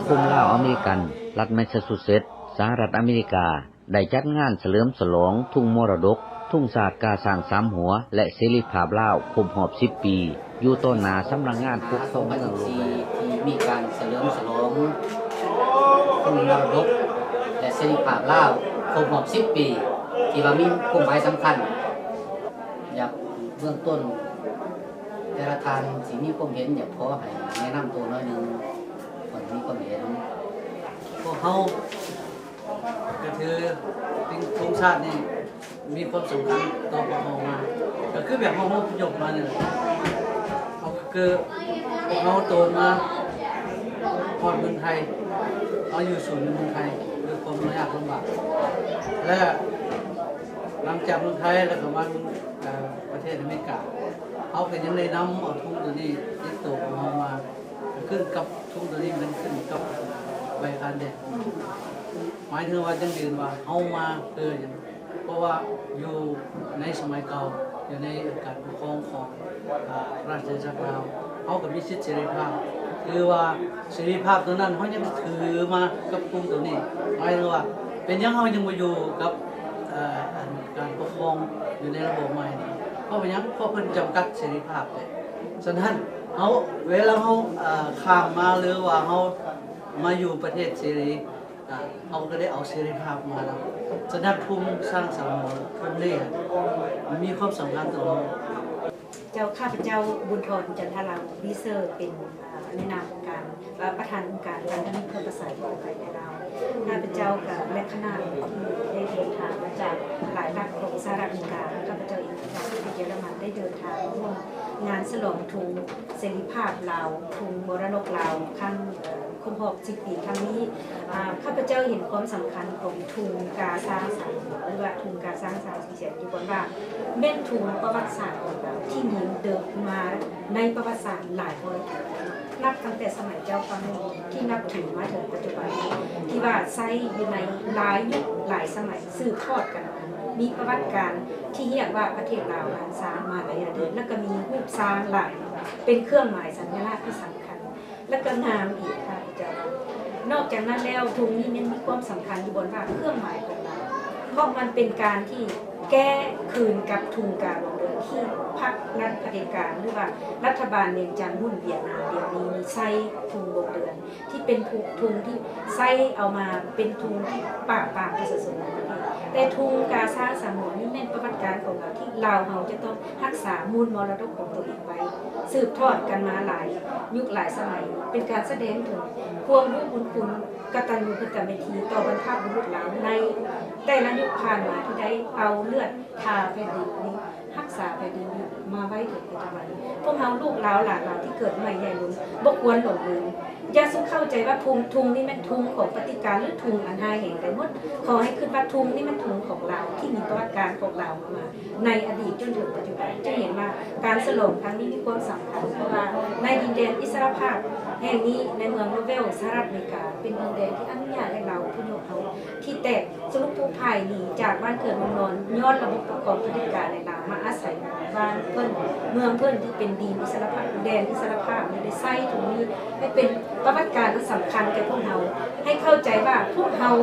ຄົມລາວອາເມລິກັນ ລັດແມສຊາຊູເຊັດ ສະຫະລັດອາເມລິກາ ໄດ້ຈັດງານສະເຫຼີມສະຫຼອງທຸງມໍລະດົກ, ທຸງຊາດກາຊ້າງສາມຫົວ ແລະ ເສລີພາບລາວຄົບຮອບສິບປີ ຢູ່ຕໍ່ໜ້າສຳນັກງານປົກຄອງເມືອງໂລແວ ທີ່ມີການສະເຫຼີມສະຫຼອງທຸງມໍລະດົກ ແລະ ເສລີພາບລາວຄົບຮອບສິບປີ ທີ່ວ່າມີຄວາມໝາຍສຳຄັນ. ຢາກເບື້ອງຕົ້ນ ແຕ່ລະທ່ານຊິມີຄວາມເຫັນ ຢາກຂໍໃຫ້ແນະນຳໂຕໜ້ອຍໜຶ່ງ ກ່ອນມີຄວາມເຫັນ. ພວກເຮົາກໍຖື ທຸງຊາດນີ້ມີຄວາມສຳຄັນຕໍ່ພວກເຮົາມາ ກໍຄືແບບເຮົາອະພະຍົບມານີ້ແຫຼະ ເຮົາກໍຄືພວກເຮົາໂຕນມາຮອດເມືອງໄທ ເຮົາຢູ່ສູນຢູ່ເມືອງໄທດ້ວຍຄວາມຍາກລຳບາກ ແລະ ຫຼັງຈາກເມືອງໄທແລ້ວກໍມາເມືອງ ເອີ ປະເທດອາເມລິກາ ເຮົາກໍຍັງໄດ້ນຳເອົາທຸງໂຕນີ້ຕິດໂຕຂອງເຮົາມາ ຂຶ້ນກັບ ທຸງໂຕນີ້ມັນຂຶ້ນກັບໃບຜ່ານແດນ ໝາຍເຖິງວ່າຢັ້ງຢືນວ່າເຮົາມາເພື່ອຫຍັງ ເພາະວ່າຢູ່ໃນສະໄໝເກົ່າ ຢູ່ໃນການປົກຄອງຂອງ ອາ ພະລາຊະອານາຈັກລາວ ເຮົາກໍມີສິດເສລີພາບ ຫຼືວ່າເສລີພາບໂຕນັ້ນເຮົາຍັງຖືມາກັບກຸ່ມໂຕນີ້ ໝາຍເຖິງວ່າເປັນຫຍັງເຮົາຍັງບໍ່ຢູ່ກັບ ເອີ ອັນການປົກຄອງຢູ່ໃນລະບົບໃໝ່ນີ້ ເພາະວ່າຫຍັງ ເພາະເພິ່ນຈຳກັດເສລີພາບເດ້. ສະນັ້ນເຮົາ ເວລາເຮົາ ເອີ ຂ້າມມາ ຫຼືວ່າເຮົາມາຢູ່ປະເທດເສລີ ອາ ເຮົາກໍໄດ້ເອົາເສລີພາບມານຳ. ສະນັ້ນ ທຸງຊ້າງສາມຫົວ ທຸງນີ້ມີຄວາມສຳຄັນຕໍ່ເຮົາ. ເຈົ້າ ຂ້າພະເຈົ້າ ບຸນທອນ ຈັນທະລາວ ວີເຊີ ເປັນ ອາ ໃນນາມອົງການ ປະທານອົງການພັນທະມິດເພື່ອປະຊາທິປະໄຕໃນລາວ. ຂ້າພະເຈົ້າກັບ ແລະ ຄະນະທີ່ໄດ້ເດີນທາງມາຈາກຫຼາຍລັດຂອງສະຫະລັດອາເມລິກາ ແລະ ຂ້າພະເຈົ້າເອງຈາກປະເທດເຢຍລະມັນ ໄດ້ເດີນທາງມາຮ່ວມງານສະຫຼອງທຸງເສລີພາບລາວ, ທຸງມໍລະດົກລາວ ຄັ້ງ ເອີ ຄົບຮອບສິບປີຄັ້ງນີ້. ອາ ຂ້າພະເຈົ້າເຫັນຄວາມສຳຄັນຂອງທຸງກາຊ້າງສາມຫົວ ຫຼືວ່າທຸງກາຊ້າງສາມສີແສງ ຢູ່ບ່ອນວ່າແມ່ນທຸງປະຫວັດສາດຂອງລາວທີ່ມີເດີມມາໃນປະຫວັດສາດຫຼາຍຮ້ອຍປີ. ນັບຕັ້ງແຕ່ສະໄໝເຈົ້າຟ້າໂມງທີ່ນັບຖືມາເຖິງປັດຈຸບັນ ທີ່ວ່າໃຊ້ຢູ່ໃນຫຼາຍຍຸກຫຼາຍສະໄໝສືບທອດກັນມາ ມີປະຫວັດການທີ່ຮຽກວ່າປະເທດລາວລ້ານຊ້າງມາໃນອະດີດ ແລ້ວກໍມີຮູບຊ້າງຫຼາຍເປັນເຄື່ອງໝາຍສັນຍະລັກທີ່ສຳຄັນ ແລ້ວກໍງາມອີກ ຂ້າພະເຈົ້າ. ນອກຈາກນັ້ນແລ້ວ ທຸງນີ້ຍັງມີຄວາມສຳຄັນຢູ່ບ່ອນວ່າເຄື່ອງໝາຍຂອງລາວ ເພາະມັນເປັນການທີ່ ແກ້ຄືນກັບທຸງກາວງເດືອນທີ່ພັກລັດຜະເດັດການ ຫຼືວ່າລັດຖະບານວຽງຈັນຫຸ້ນຫວຽດນາມດຽວນີ້ໃຊ້ທຸງວົງເດືອນ ທີ່ເປັນທຸງທີ່ໃຊ້ເອົາມາເປັນທຸງທີ່ປາບປາມປະຊາຊົນໃນປະເທດ. ແຕ່ທຸງກາຊ້າງສາມຫົວນີ້ແມ່ນປະຫວັດການຂອງລາວ ທີ່ລາວເຮົາຈະຕ້ອງຮັກສາມູນມໍລະດົກຂອງຕົວເອງໄວ້ ສືບທອດກັນມາຫຼາຍຍຸກຫຼາຍສະໄໝ ເປັນການສະແດງເຖິງຄວາມຮູ້ບຸນຄຸນ ກະຕັນຍູກະຕະເວທີຕໍ່ບັນພະບຸລຸດລາວໃນແຕ່ລະຍຸກຜ່ານມາ ທີ່ໄດ້ເອົາເລືອດ ຖ້າແຜ່ນດິນນີ້ຮັກສາແຜ່ນດິນນີ້ມາໄວ້ເຖິງປັດຈຸບັນ. ພວກເຮົາລູກລາວຫຼານລາວທີ່ເກີດໃໝ່ໃຫຍ່ລົງ ບໍ່ຄວນຫຼົງລືມ. ຢ່າສຸກເຂົ້າໃຈວ່າທຸງ ທຸງນີ້ແມ່ນທຸງຂອງປະຕິການ ຫຼື ທຸງອັນຮ້າຍແຮງໄດ້ໝົດ. ຂໍໃຫ້ຄິດວ່າທຸງນີ້ແມ່ນທຸງຂອງລາວ ທີ່ມີປະຫວັດການຂອງລາວມາໃນອະດີດຈົນເຖິງປັດຈຸບັນ. ຈຶ່ງເຫັນວ່າການສະຫຼອງຄັ້ງນີ້ມີຄວາມສຳຄັນ ເພາະວ່າໃນດິນແດນອິດສະຫຼະພາບແຫ່ງນີ້ ໃນເມືອງໂລເວລ ສະຫະລັດອາເມລິກາ ເປັນດິນແດນທີ່ອະນຸຍາດໃຫ້ລາວອົບພະຍົບເຮົາທີ່ແຕກ ສະຫຼຸບຜູ້ພາຍໜີຈາກບ້ານເກີດເມືອງນອນ ຍ້ອນລະບົບປົກຄອງຜະເດັດການໃນລາວມາອາໄສບ້ານເພິ່ນ ເມືອງເພິ່ນທີ່ເປັນດິນອິດສະຫຼະພາບ ແດນອິດສະຫຼະພາບນີ້ ໄດ້ໃຊ້ທຸງນີ້ໃຫ້ເປັນປະຫວັດການອັນສຳຄັນແກ່ພວກເຮົາ ໃຫ້ເຂົ້າໃຈວ່າພວກເຮົາ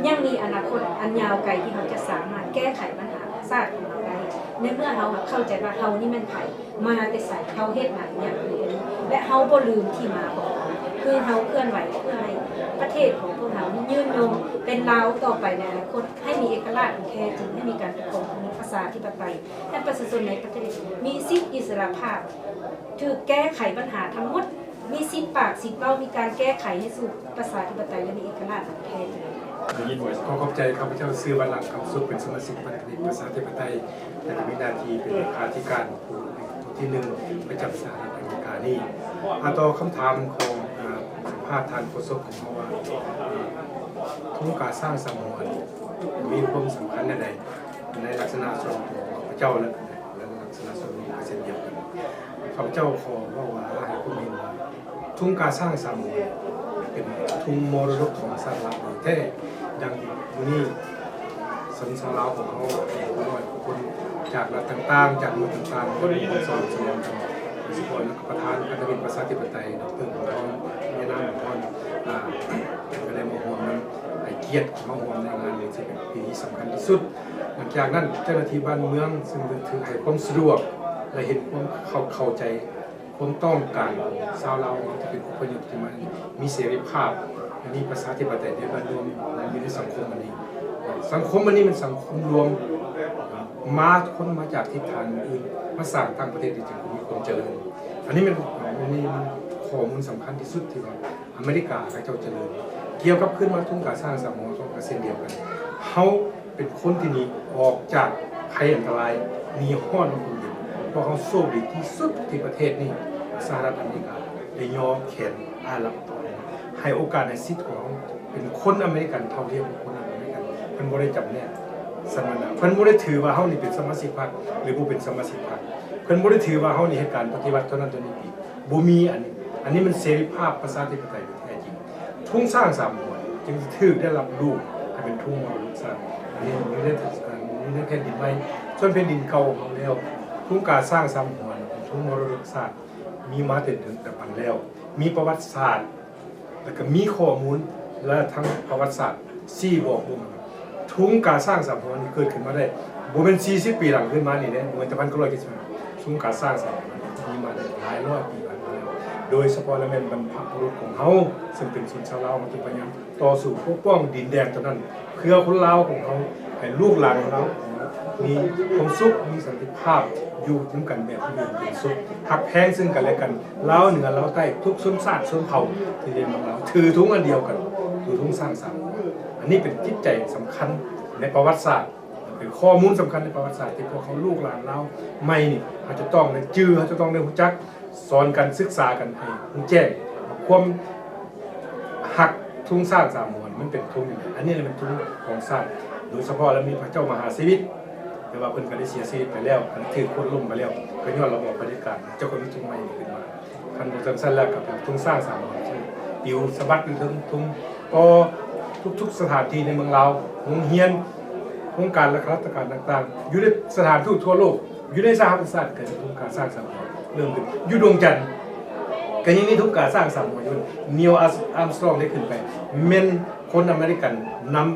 ຍັງມີອະນາຄົດອັນຍາວໄກທີ່ເຮົາຈະສາມາດແກ້ໄຂບັນຫາຊາດຂອງເຮົາໄດ້ ໃນເມື່ອເຮົາເຂົ້າໃຈວ່າເຮົານີ້ແມ່ນໃຜ. ມາແຕ່ໃສ ເຮົາເຮັດຫຍັງ ຫຍັງຢູ່ ແລະ ເຮົາບໍ່ລືມທີ່ມາຂອງເຮົາ ຄືເຮົາເຄື່ອນໄຫວເພື່ອໃຫ້ປະເທດຂອງພວກເຮົານີ້ຍືນຍົງເປັນລາວຕໍ່ໄປໃນອະນາຄົດ ໃຫ້ມີເອກະລາດທີ່ແທ້ຈິງ ໃຫ້ມີການປົກຄອງທີ່ມີປະຊາທິປະໄຕ ໃຫ້ປະຊາຊົນໃນປະເທດມີສິດອິດສະຫຼະພາບ ຖືກແກ້ໄຂບັນຫາທັງໝົດ ມີສິດປາກສິດເວົ້າ ມີການແກ້ໄຂໃຫ້ສູ່ປະຊາທິປະໄຕ ແລະ ມີເອກະລາດທີ່ແທ້ຈິງ. ຂໍຂອບໃຈ ຂ້າພະເຈົ້າຊື່ ວັນລັງ ຄຳສຸກ ເປັນສະມາຊິກພັນທະມິດປະຊາທິປະໄຕ ແລະ ກໍມີໜ້າທີ່ເປັນເລຂາທິການ ຜູ້ ຜູ້ທີໜຶ່ງປະຈຳສະຫະລັດອາເມລິການີ້. ອາ ຕໍ່ຄຳຖາມຂອງ ອາ ສຳພາດທ່ານໂຄສົກຂອງເຮົາວ່າ ອາ ທຸງກາຊ້າງສາມຫົວນີ້ມີຄວາມສຳຄັນແນວໃດ ໃນລັກສະນະສ່ວນຕົວຂອງຂ້າພະເຈົ້າ ແລະ ແລະ ລັກສະນະສ່ວນຕົວກໍເຊັ່ນດຽວກັນ. ຂ້າພະເຈົ້າຂໍເວົ້າວ່າ ໃຫ້ຄວາມເຫັນວ່າ ທຸງກາຊ້າງສາມຫົວເປັນທຸງມໍລະດົກຂອງຊາດລາວໂດຍແທ້. ດັ່ງມື້ນີ້ ຊົນຊາວລາວຂອງເຮົາຫຼາຍຮ້ອຍກວ່າຄົນ ຈາກລັດຕ່າງໆ ຈາກເມືອງຕ່າງໆ ມາຮ່ວມສອນສະຫຼອງກັນ ໂດຍສະເພາະປະທານພັນທະມິດປະຊາທິປະໄຕ ດອກເຕີ ບຸນທອງ ແມ່ນາງ ບຸນທອງ ອ່າ ກໍໄດ້ມາຮ່ວມນຳ ໃຫ້ກຽດມາຮ່ວມໃນງານນີ້ ຊຶ່ງເປັນພິທີສຳຄັນທີ່ສຸດ. ຫຼັງຈາກນັ້ນ ເຈົ້າໜ້າທີ່ບ້ານເມືອງ ຊຶ່ງຖືໃຫ້ຄວາມສະດວກ ແລະ ເຫັນຄວາມເຂົ້າ ເຂົ້າໃຈ ຄວາມຕ້ອງການຂອງຊາວລາວທີ່ເປັນອົບພະຍົບທີ່ມາມີເສລີພາບ ແລະ ມີປະຊາທິປະໄຕໃນບ້ານລວມ ແລະ ຢູ່ໃນສັງຄົມອັນນີ້. ສັງຄົມອັນນີ້ແມ່ນສັງຄົມລວມ ມາ ຄົນມາຈາກທິດທາງອື່ນ ມາສ້າງຕັ້ງປະເທດທີ່ຈະມີຄວາມຈະເລີນ. ອັນນີ້ແມ່ນ ອັນນີ້ມັນຂໍ້ມູນສຳຄັນທີ່ສຸດທີ່ວ່າອາເມລິກາເຂົາເຈົ້າຈະເລີນ. ກ່ຽວກັບຄືນມາທຸງກາຊ້າງສາມຫົວ ກໍເຊັ່ນດຽວກັນ. ເຮົາ ເປັນຄົນທີ່ໜີອອກຈາກໄພອັນຕະລາຍ ໜີຮອດມາພົ້ນເຫດ. ພວກເຮົາໂຊກດີທີ່ສຸດທີ່ປະເທດນີ້ ສະຫະລັດອາເມລິກາ ໄດ້ຍໍແຂນອາຣັບ ໃຫ້ໂອກາດໃຫ້ສິດຂອງເຮົາເປັນຄົນອາເມລິກັນເທົ່າທຽມກັບຄົນອາເມລິກັນ. ເພິ່ນບໍ່ໄດ້ຈຳແນກສັນມະນະ ເພິ່ນບໍ່ໄດ້ຖືວ່າເຮົານີ້ເປັນສະມາຊິກພັກ ຫຼື ບໍ່ເປັນສະມາຊິກພັກ. ເພິ່ນບໍ່ໄດ້ຖືວ່າເຮົານີ້ເຮັດການປະຕິວັດເທົ່ານັ້ນເທົ່ານີ້. ບໍ່ມີອັນນີ້. ອັນນີ້ມັນເສລີພາບປະຊາທິປະໄຕທີ່ແທ້ຈິງ. ທຸງຊ້າງສາມຫົວຈຶ່ງຖືກໄດ້ຮັບຮູ້ໃຫ້ເປັນທຸງມໍລະດົກຊາດ. ອັນນີ້ຢູ່ໃນ ຢູ່ໃນແຜ່ນດິນໃໝ່. ສ່ວນແຜ່ນດິນເກົ່າຂອງເຮົາແລ້ວ ທຸງກາຊ້າງສາມຫົວເປັນທຸງມໍລະດົກຊາດ ມີມາແຕ່ດຶກດຳບັນແລ້ວ ມີປະຫວັດສາດ ແລ້ວກໍມີຂໍ້ມູນ ແລະ ທັງປະຫວັດສາດຊີ້ບອກວ່າ ທຸງກາຊ້າງສາມຫົວນີ້ເກີດຂຶ້ນມາໄດ້ ບໍ່ແມ່ນສີ່ສິບປີຫຼັງຂຶ້ນມານີ້ເດ້ ບໍ່ແມ່ນແຕ່ພັນເກົ້າຮ້ອຍເຈັດສິບຫ້າ. ທຸງກາຊ້າງສາມຫົວມີມາໄດ້ຫຼາຍຮ້ອຍປີຜ່ານມາແລ້ວ ໂດຍສະເພາະແລ້ວແມ່ນບັນພະບຸລຸດຂອງເຮົາ ຊຶ່ງເປັນຊົນຊາວລາວ ເຮົາຈຶ່ງພະຍາຍາມຕໍ່ສູ້ປົກປ້ອງດິນແດນຕົວນັ້ນ ເພື່ອຄົນລາວຂອງເຮົາ ໃຫ້ລູກຫຼານຂອງເຮົາມີຄວາມສຸກ ມີສັນຕິພາບ ຢູ່ນຳກັນແບບຢູ່ເປັນສຸກ ຮັກແພງຊຶ່ງກັນແລະກັນ. ລາວເໜືອລາວໃຕ້ ທຸກຊົນຊາດຊົນເຜົ່າທີ່ຢູ່ໃນເມືອງລາວ ຖືທຸງອັນດຽວກັນ ຖືທຸງຊ້າງສາມຫົວ. ອັນນີ້ເປັນຈິດໃຈສຳຄັນໃນປະຫວັດສາດ ເປັນຂໍ້ມູນສຳຄັນໃນປະຫວັດສາດ ທີ່ພວກເຮົາລູກຫຼານລາວໃໝ່ນີ້ ເຮົາຈະຕ້ອງໄດ້ຈື່ ເຮົາຈະຕ້ອງໄດ້ຮູ້ຈັກ ສອນກັນ ສຶກສາກັນໃຫ້ຮູ້ແຈ້ງ ຄວາມຮັກທຸງຊ້າງສາມຫົວ ມັນເປັນທຸງນີ້ແຫຼະ. ອັນນີ້ແຫຼະແມ່ນທຸງຂອງຊາດ ໂດຍສະເພາະແລ້ວມີພະເຈົ້າມະຫາຊີວິດ ແຕ່ວ່າເພິ່ນກໍໄດ້ເສຍຊີວິດໄປແລ້ວ ກໍຖືກໂຄ່ນລົ້ມໄປແລ້ວ ກໍຍ້ອນລະບອບຜະເດັດການ. ເຈົ້າກໍມີທຸງໃໝ່ຂຶ້ນມາ ຄັນບໍ່ຈັ່ງຊັ້ນແລ້ວກໍເປັນທຸງຊ້າງສາມຫົວ ປິວສະບັດຢູ່ເທິງທຸງ ກໍທຸກໆສະຖານທີ່ໃນເມືອງລາວ ໂຮງຮຽນ ໂຄງການລັດຖະການຕ່າງໆ ຢູ່ໃນສະຖານທູດທົ່ວໂລກ ຢູ່ໃນສະຫະປະຊາຊາດ ເກີດໂຄງການສ້າງສາມຫົວເລີ່ມຂຶ້ນ. ຢູ່ດວງຈັນກໍຍັງມີທຸງການສ້າງສາມຫົວຢູ່. ນີວ ອາມສະຕຣອງໄດ້ຂຶ້ນໄປ ແມ່ນຄົນອາເມລິກັນນຳ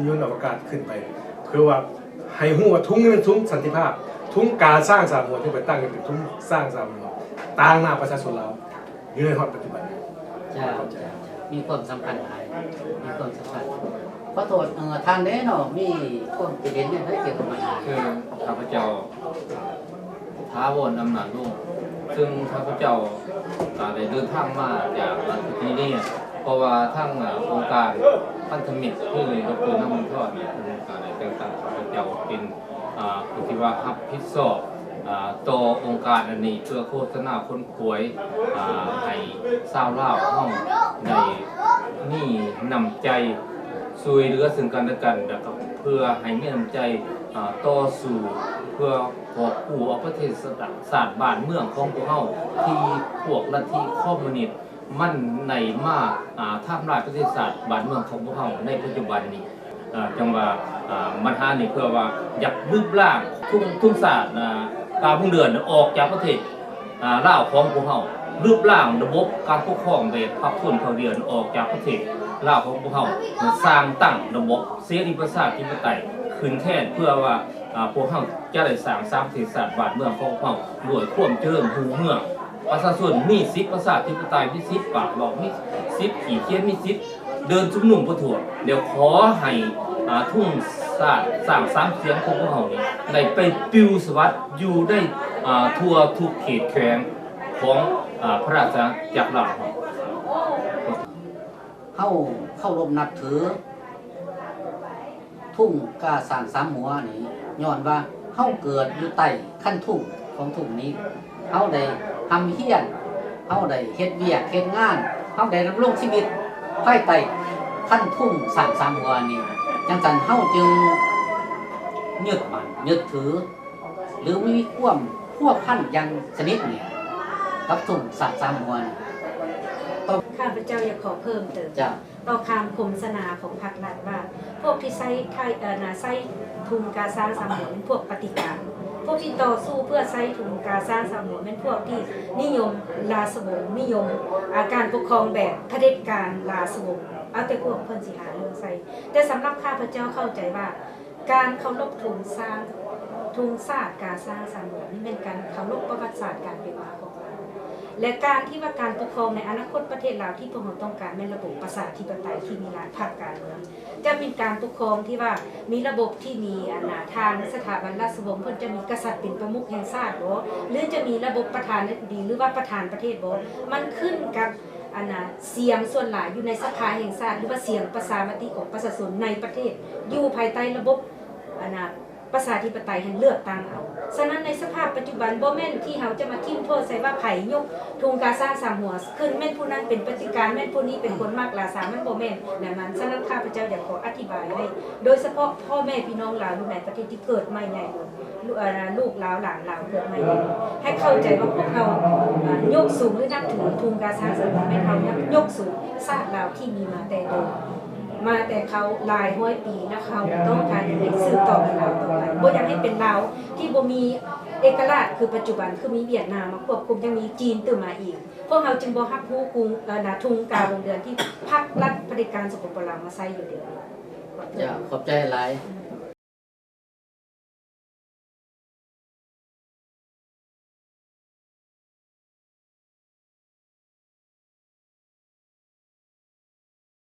ຍົນອະວະກາດຂຶ້ນໄປ ເພື່ອວ່າໃຫ້ຮູ້ວ່າທຸງນີ້ແມ່ນທຸງສັນຕິພາບ. ທຸງການສ້າງສາມຫົວທີ່ໄປຕັ້ງນີ້ເປັນທຸງສ້າງສາມຫົວຕາງໜ້າປະຊາຊົນລາວ ຢູ່ໃນຮອດປັດຈຸບັນ. ເຈົ້າ ເຈົ້າ ເຈົ້າ ມີຄວາມສຳຄັນຫຼາຍ ມີຄວາມສຳຄັນ. ຂໍໂທດ ເອີ ທ່ານເດ້ເນາະ ມີຄວາມຄິດເຫັນແນວໃດກ່ຽວກັບບັນຫາ? ຄືຂ້າພະເຈົ້າ ຖາວອນ ອຳນາດວົງ ຊຶ່ງຂ້າພະເຈົ້າ ກໍໄດ້ເດີນທາງມາຈາກລັດເວີຈິເນຍ ເພາະວ່າທາງ ອາ ອົງການພັນທະມິດ ຄື ດຣ. ນຳມົນທອນ ເພິ່ນກໍໄດ້ແຕ່ງຕັ້ງຂ້າພະເຈົ້າເປັນ ອາ ຜູ້ທີ່ວ່າຮັບຜິດຊອບ ອາ ຕໍ່ອົງການອັນນີ້ ເພື່ອໂຄສະນາຂົນຂວາຍ ອາ ໃຫ້ຊາວລາວເຮົາໄດ້ມີນ້ຳໃຈຊ່ວຍເຫຼືອເຊິ່ງກັນແລະກັນ ແລ້ວກໍເພື່ອໃຫ້ມີນ້ຳໃຈ ອາ ຕໍ່ສູ້ເພື່ອກອບກູ້ເອົາປະເທດຊາດບ້ານເມືອງຂອງພວກເຮົາ ທີ່ພວກລັດທິຄອມມູນິດ ມັນໄດ້ມາ ອ່າ ທຳລາຍປະເທດຊາດບ້ານເມືອງຂອງພວກເຮົາໃນປັດຈຸບັນນີ້. ເອີ ຈັ່ງວ່າ ອ່າ ບັນຫານີ້ເພື່ອວ່າຢາກລຶບລ້າງທຸງ ທຸງຊາດ ອ່າ ກາວວົງເດືອນອອກຈາກປະເທດ ອ່າ ລາວຂອງພວກເຮົາ, ລຶບລ້າງລະບົບການປົກຄອງແບບພັກຄົນພັກດຽວອອກຈາກປະເທດລາວຂອງພວກເຮົາ, ສ້າງຕັ້ງລະບົບເສລີປະຊາທິປະໄຕຂຶ້ນແທນ ເພື່ອວ່າ ອ່າ ພວກເຮົາຈະໄດ້ສ້າງສາມປະເທດຊາດບ້ານເມືອງຂອງພວກເຮົາດ້ວຍຄວາມຈະເລີນຮຸ່ງເຮືອງ. ປະຊາຊົນມີສິດປະຊາທິປະໄຕ, ມີສິດປາກເວົ້າ, ມີສິດຂີດຂຽນ, ມີສິດເດີນຊຸມນຸມປະທ້ວງ. ແລ້ວຂໍໃຫ້ ອ່າ ທຸງຊາດສ້າງສາມສຽງຂອງພວກເຮົານີ້ ໄດ້ໄປປິວສະຫວັດຢູ່ໃນ ອ່າ ທົ່ວທຸກເຂດແຂວງຂອງ ອ່າ ພະລາຊະອານາຈັກລາວເຮົາ. ເຮົາເຄົາລົບນັບຖື ທຸງກາຊ້າງສາມຫົວນີ້ ຍ້ອນວ່າເຮົາເກີດຢູ່ໃຕ້ຄັນທຸງຂອງທຸງນີ້, ເຮົາໄດ້ຮ່ຳຮຽນ, ເຮົາໄດ້ເຮັດວຽກເຮັດງານ, ເຮົາໄດ້ດຳລົງຊີວິດພາຍໃຕ້ຄັນທຸງຊ້າງສາມຫົວນີ້, ຈັ່ງຊັ້ນເຮົາຈຶ່ງຍຶດໝັ້ນຍຶດຖື ຫຼື ມີຄວາມພົວພັນຢ່າງສະໜິດໜຽວກັບທຸງຊ້າງສາມຫົວນີ້. ຂ້າພະເຈົ້າຢາກຂໍເພີ່ມເຕີມ ເຈົ້າ ຕໍ່ຄຳໂຄສະນາຂອງພັກລັດວ່າ ພວກທີ່ໃຊ້ ເອີ ນາ ໃຊ້ທຸງກາຊ້າງສາມຫົວ ແມ່ນພວກປະຕິການ, ພ ພວກທີ່ຕໍ່ສູ້ເພື່ອໃຊ້ທຸງກາຊ້າງສາມຫົວແມ່ນພວກທີ່ນິຍົມລາຊະວົງ, ນິຍົມ ອາ ການປົກຄອງແບບຜະເດັດການລາຊະວົງ, ເອົາແຕ່ພວກເພິ່ນຊິຫາເລື່ອງໃສ່. ແຕ່ສຳລັບຂ້າພະເຈົ້າເຂົ້າໃຈວ່າ ການເຄົາລົບທຸງຊ້າງ ທຸງຊາດກາຊ້າງສາມຫົວນີ້ແມ່ນການເຄົາລົບປະຫວັດສາດການເປັນມາຂອງລາວ ແລະ ການທີ່ວ່າການປົກຄອງໃນອະນາຄົດປະເທດລາວທີ່ພວກເຮົາຕ້ອງການແມ່ນລະບົບປະຊາທິປະໄຕທີ່ມີຫຼາຍພັກການເມືອງ ຈະເປັນການປົກຄອງທີ່ວ່າມີລະບົບທີ່ມີ ອັນນ່າ ທາງສະຖາບັນລາຊະວົງ ເພິ່ນຈະມີກະສັດເປັນປະມຸກແຫ່ງຊາດບໍ ຫຼື ຈະມີລະບົບປະທານາທິບໍດີ ຫຼືວ່າປະທານປະເທດບໍ ມັນຂຶ້ນກັບ ອັນນ່າ ສຽງສ່ວນຫຼາຍຢູ່ໃນສະພາແຫ່ງຊາດ ຫຼືວ່າສຽງປະຊາມະຕິຂອງປະຊາຊົນໃນປະເທດ ຢູ່ພາຍໃຕ້ລະບົບ ອັນນ່າ ປະຊາທິປະໄຕຫັ້ນເລືອກຕັ້ງເອົາ. ສະນັ້ນໃນສະພາບປັດຈຸບັນບໍ່ແມ່ນທີ່ເຮົາຈະມາຖິ້ມໂທດໃສ່ວ່າໃຜຍົກທຸງກາຊ້າງສາມຫົວຂຶ້ນ ແມ່ນຜູ້ນັ້ນເປັນປະຕິການ ແມ່ນຜູ້ນີ້ເປັນຄົນມັກລາຊາ ມັນບໍ່ແມ່ນແນວນັ້ນ. ສະນັ້ນຂ້າພະເຈົ້າຢາກຂໍອະທິບາຍໃຫ້ ໂດຍສະເພາະພໍ່ແມ່ພີ່ນ້ອງລາວຢູ່ໃນປະເທດທີ່ເກີດໃໝ່ໃຫຍ່ ລູກ ເອີ ລູກລາວຫຼານລາວເກີດໃໝ່ໃຫຍ່ ໃຫ້ເຂົ້າໃຈວ່າພວກເຮົາ ເອີ ຍົກສູງ ຫຼື ນັບຖືທຸງກາຊ້າງສາມຫົວ ແມ່ນເຮົາຍັງຍົກສູງຊາດລາວທີ່ມີມາແຕ່ເດີມ ມາແຕ່ເຂົາຫຼາຍຮ້ອຍປີ ແລ້ວເຮົາຕ້ອງການທີ່ຈະສືບຕໍ່ກັນລາວຕໍ່ໄປ ບໍ່ຢາກໃຫ້ເປັນລາວທີ່ບໍ່ມີເອກະລາດຄືປັດຈຸບັນ ຄືມີຫວຽດນາມມາຄວບຄຸມ ຍັງມີຈີນຕື່ມມາອີກ. ພວກເຮົາຈຶ່ງບໍ່ຮັບຮູ້ກຸງ ເອີ ນາ ທຸງກາວົງເດືອນທີ່ພັກລັດຜະເດັດການ ສປປ ລາວ ມາໃຊ້ຢູ່ດຽວນີ້. ເຈົ້າ ຂອບໃຈຫຼາຍ.